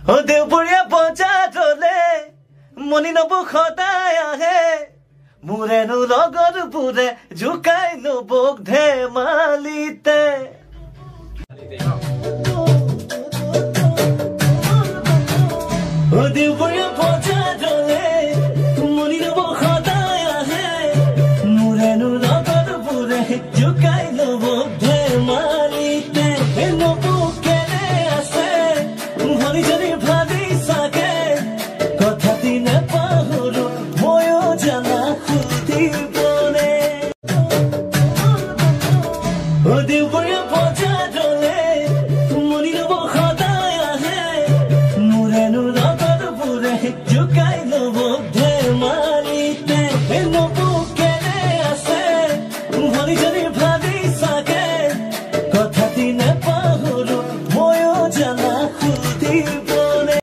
অ দেওবৰীয়া বজাৰলে মণি নবৌ সদায় আহে, মোৰেনো লগৰবোৰে জোকাই নবৌক ধেমালিতে।